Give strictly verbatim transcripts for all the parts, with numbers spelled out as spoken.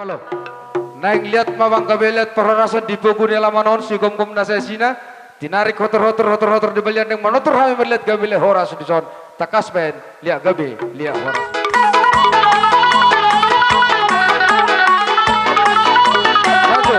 Naeng liat ma amang gabe liat parhorasan di pogu ni alaman on, sigomgom na saisina, tinarik hotor-hotor, hotor-hotor di balian, naeng manortor hami marliat gabe liat horas dison, tangkas baen liat gabe liat horas. Satu.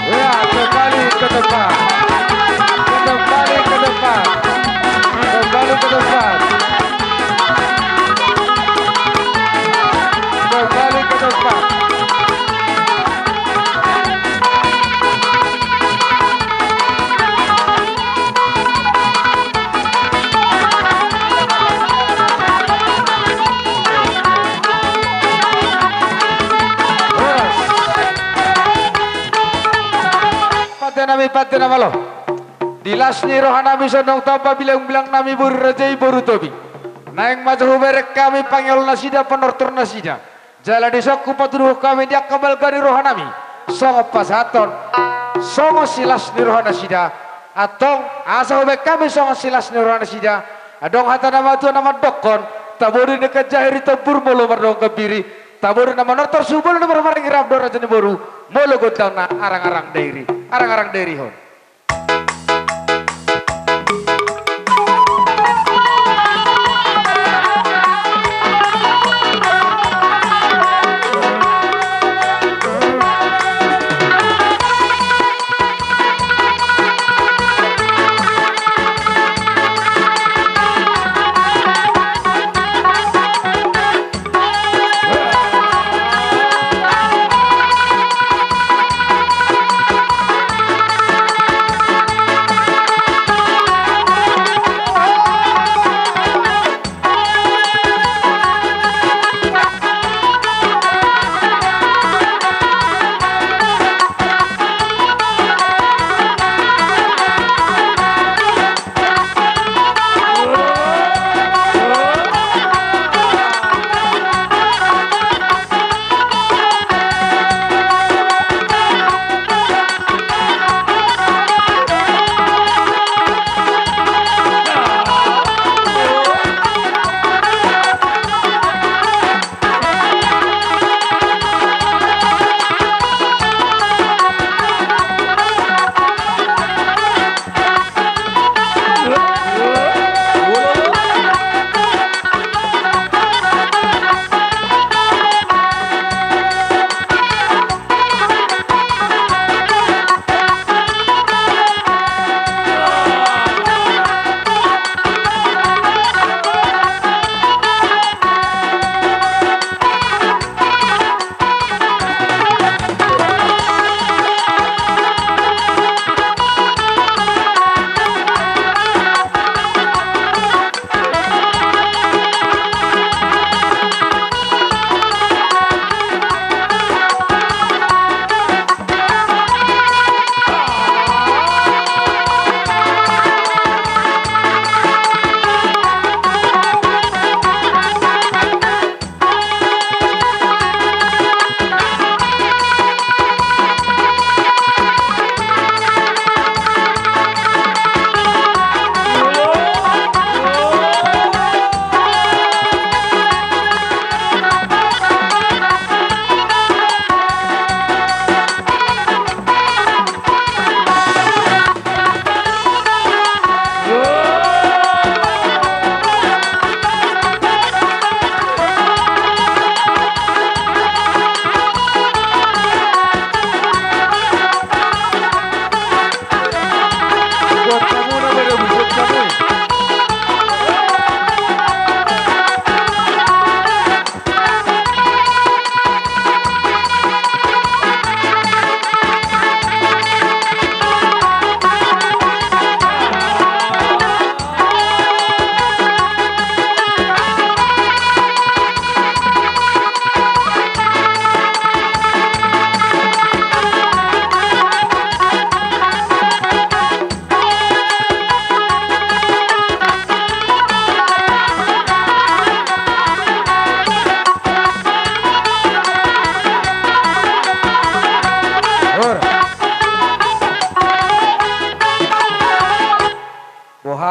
Ya, kembali ke tempat. Kembali ke tempat. Kembali ke tempat. Kembali ke tempat. Pande nami, pande na malo. Di las ni roha nami songon tamba bilang-bilang nami boru raja i boru Tobing. Naeng ma jo hubereng hami pangiaul nasida, panortor nasida. Jala dison hupatuduhon hami di angka balga ni roha nami songon pasahathon, songon silas ni roha nasida. Antong asa hubaen hami songon silas ni roha nasida, adong hata na matua na mandokkon: Tabo do ningkan jahe di tombur molo mardongan gambiri, tabo do na manortor sumolo na marmaring, rap do raja ni boru molo gondang na arang-arang dairi, arang-arang dairihon.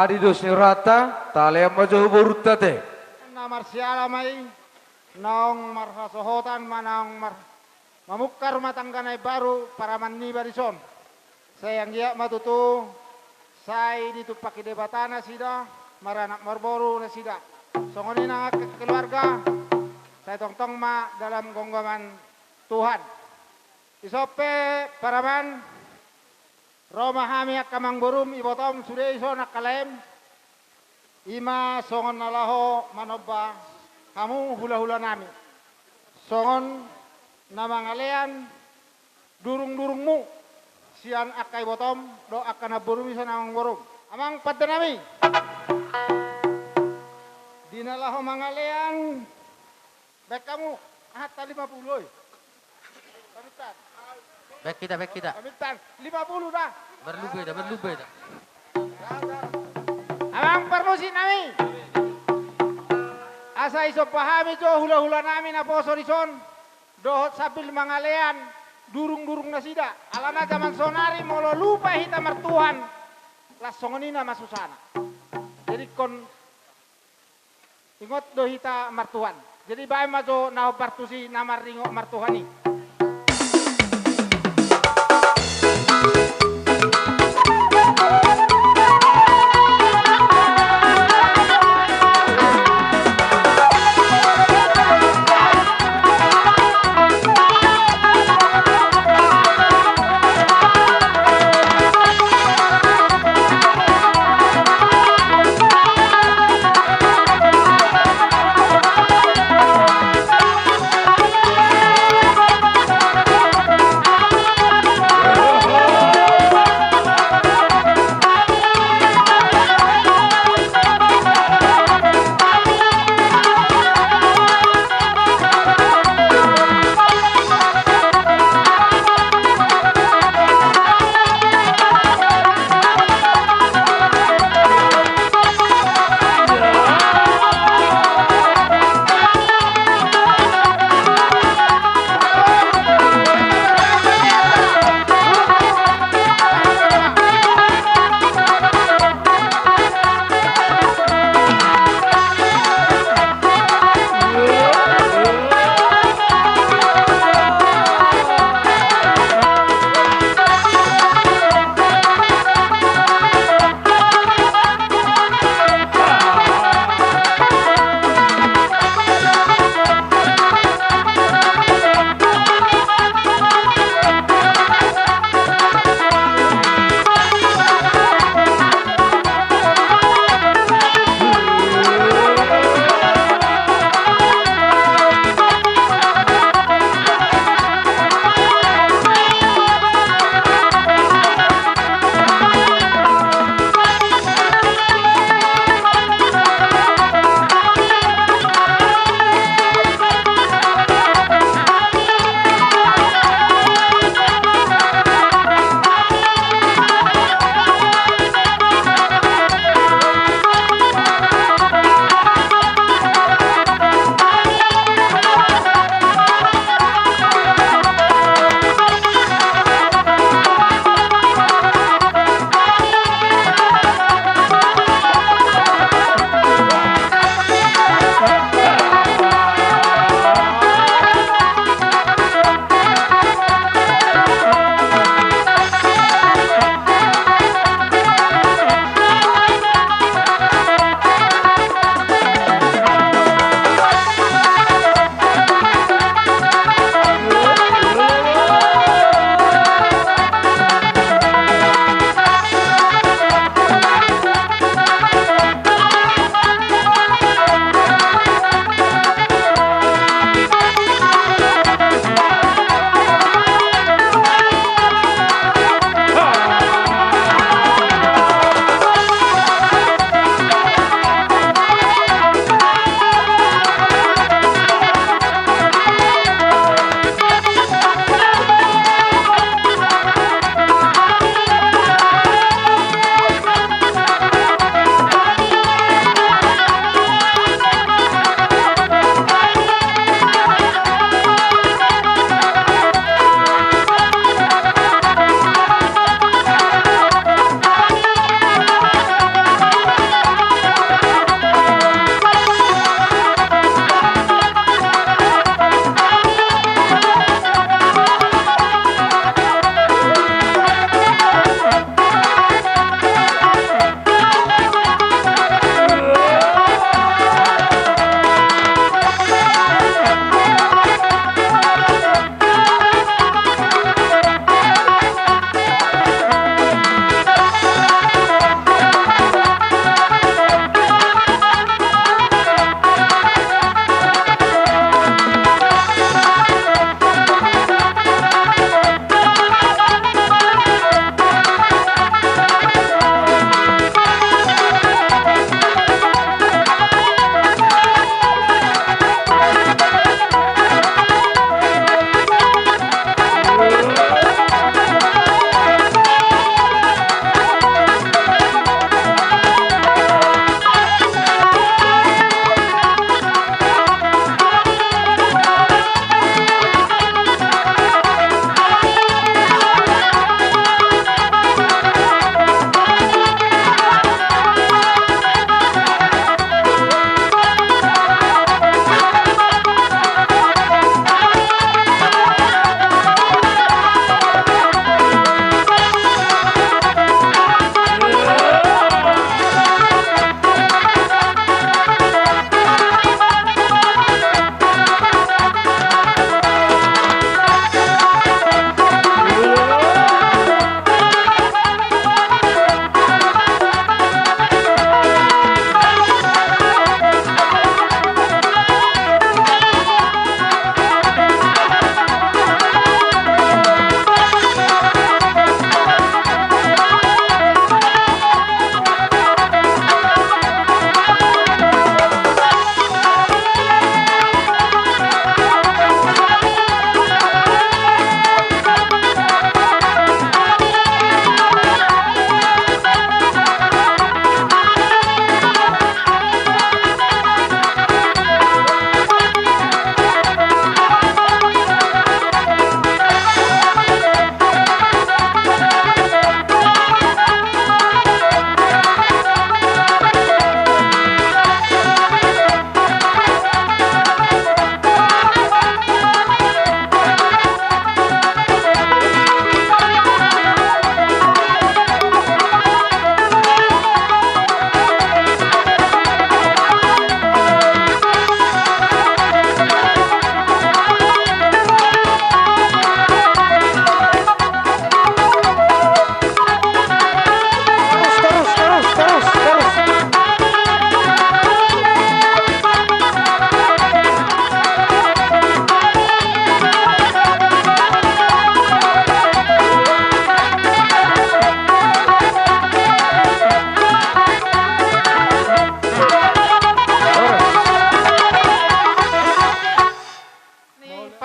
Di dos ni rohanta, talean ma jo borunta te. Na marsiala ma i, naung marhasohotan ma, naung mar-, mamungka rumah tangga na imbaru paraman niba dison. Sai anggiat ma tutu, sai ditumpahi Debata nasida, maranak marboru nasida. Songon i nang angka keluarga, sai tongtong ma dalam genggaman Tuhan. Dison pe paraman, ro ma hami angka amangborum, ibotom, sude dison angka laem, i ma songon na laho manomba hamu hulahulanami. Songon na mangalean durungdurungmu, sian angka ibotom dohot angka namborum, dison amangborum. Amang pandenami. Di na laho mangalean, baen hamu, aha, ta lima puluh, oi. Pamintaan. Baen hita, baen hita. Pamintaan, lima puluh da. Marlumba da, marlumba da. Amang parmusiknami. Asa disomba hami jo hulahulanami naposo dison, dohot sambil mangalean durungdurung nasida. Alana jaman sonari molo lupa hita martuhan, las songon i nama susana. Jadi ingkon ingot do hita martuhan. Jadi baen ma jo na hombar tusi na maringot martuhan i.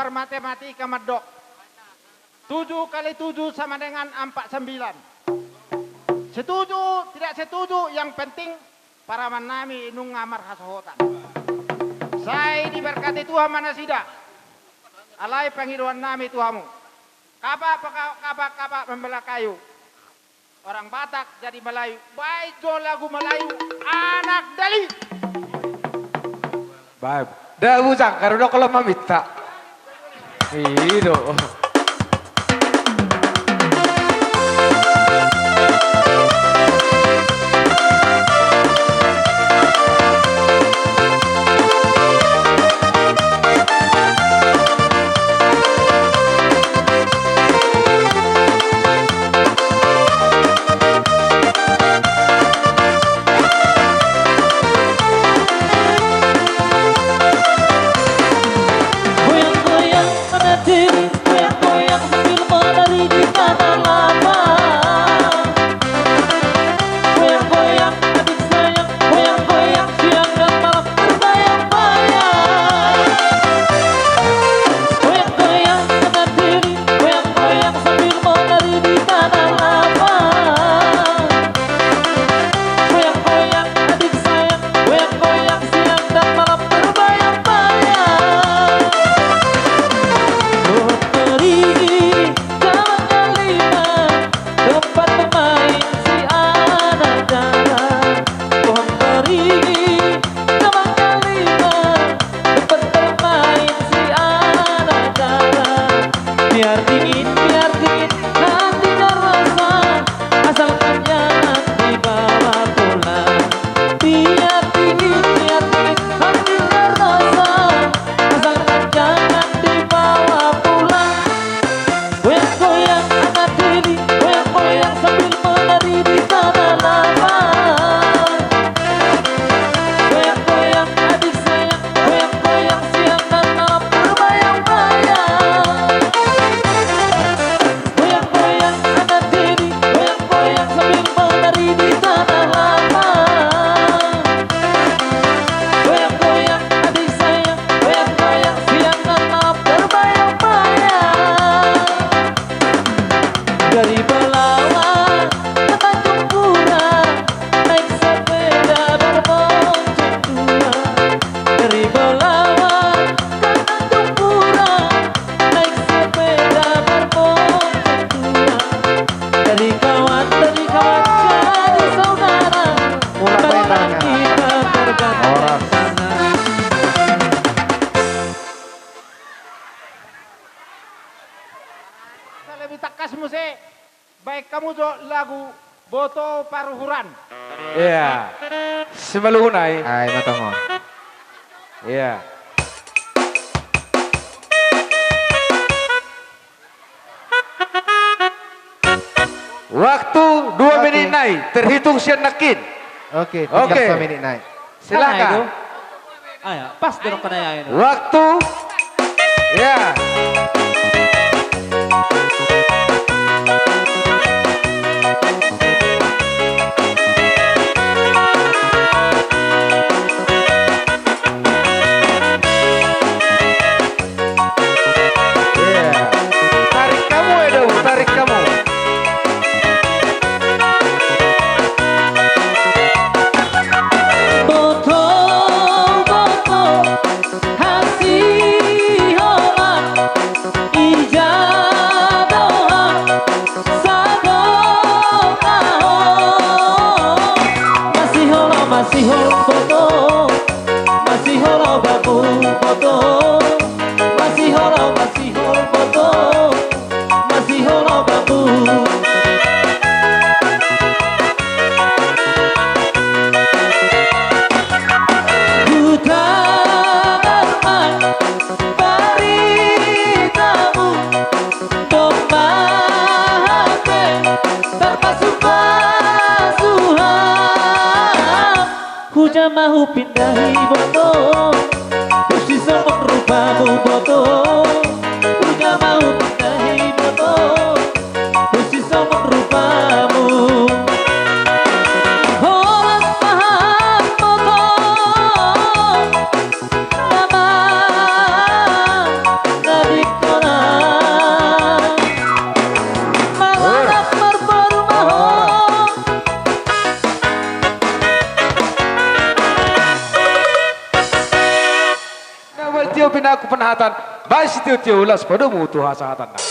Parmatematika mandok, tujuh kali tujuh sama dengan empat sembilan. Setuju tidak setuju, yang penting paraman nami nunga marhasohotan. Sai diberkati Tuhan ma nasida. Alai pangidoan nami tu hamu, kapak, kapak, kapak membela kayu. Orang Batak jadi Melayu. Baen jo lagu Melayu, Anak Dali. Baik. Dah bujang, karena kalau meminta. Ido. Goyang-goyang anak diri, goyang-goyang sambil menari di tanah lapang. Goyang-goyang adik sayang, goyang-goyang siang dan malam terbayang-bayang. Goyang-goyang anak diri, goyang-goyang sambil menari di tanah lapang. Goyang-goyang adik sayang, goyang-goyang siang dan malam terbayang-bayang. Pohon beringin, taman delima, tempat bermain si anak dara. Pohon beringin, taman delima, tempat bermain si anak dara. Biar dingin, biar dingin, nanti terasa, asalkan jangan dibawa pulang. Biar dingin, biar dingin, nanti terasa, asalkan jangan dibawa pulang. Goyang-goyang anak diri, goyang-goyang sambil menari di tanah lapang. Goyang-goyang adik sayang, goyang-goyang siang dan malam terbayang-bayang. Goyang-goyang anak diri, goyang-goyang sambil menari di tanah lapang. Goyang-goyang adik sayang, goyang-goyang siang dan malam terbayang-bayang. Dari Belawan ke Tanjung Pura, naik sepeda berbonceng dua. Dari Belawan ke Tanjung Pura, naik sepeda berbonceng dua. Dari kawan, dari kawan jadi saudara. Murah, baik, baik. Kita bergandengan tangan. Asa lebih tangkas muse, baen hamu jo lagu Boto Paruhuran. Iya. Simalungun ai. Ai, matang on. Iya. Waktu dua menit nai, terhitung sian nangkin. Oke, tinggal dua menit nai. Silakan. Ayo, pas dorong kena ya ini. Waktu. Ya. Iya. Tarik hamu, Edo, tarik hamu. Boto, boto, hasiholan, ija do hasiholan, sadohahon. Masiholan, masiholan boto. Masiholan bambu boto, masiholan, masiholan boto, masiholan bambu. Huta Darma, baritamu, domma hape tarpasupasu ham. Hujama hupindahi boto, husi songon rupamu boto. Hujama hupindahi boto, husi songon rupamu. Horas ma ham boto, nama na di Tio pinangku panahatan, baen sitio-tio las padomu tu hasahatanna.